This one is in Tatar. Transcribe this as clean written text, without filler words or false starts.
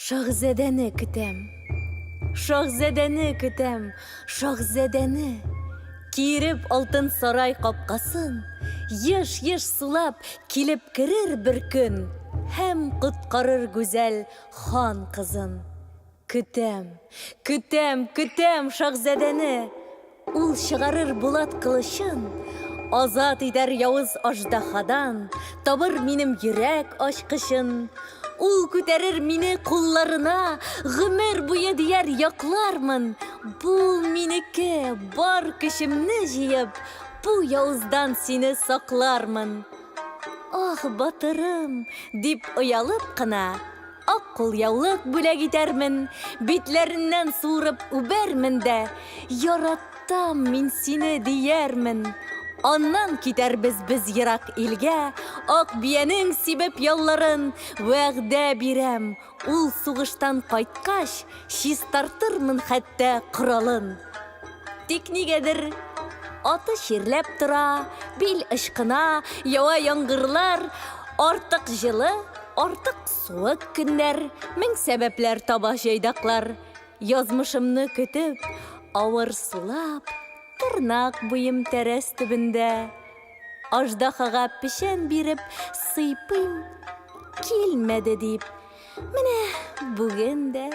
Шаһзадәне көтәм. Шаһзадәне көтәм, шаһзадәне. Киереп алтын сарай капкасын, Еш-еш сулап, килеп керер бер көн Һәм коткарыр гүзәл хан кызын. Көтәм, көтәм, көтәм шаһзадәне! Ул чыгарыр булат кылычын, Азат итәр явыз аждаһадан, Табыр минем йөрәк ачкычын. Ул күтәрер мине кулларына, Гомер буе дияр яклармын. Бул минеке, бар көчемне җыеп, Бу явыздан сине саклармын. Ах, батырым, дип оялып кына, Ак кулъяулык бүләк итәрмен, Битләреннән суырып үбәрмен дә, Яратам мин сине, диярмен. Аннан китәрбез без ерак илгә, Ак биянең сибеп ялларын, Вәгъдә бирәм, ул сугыштан кайткач, Чистартырмын хәтта коралын. Тик нигәдер аты чирләп тора, бил ычкына, ява яңгырлар, артык җылы, артык суык көннәр, мең сәбәпләр таба җайдаклар. Язмышымны көтеп, авыр сулап, тырнак буем тәрәз төбендә. Аждахага печән биреп сыйпыйм, килмәде дип, менә бүген дә.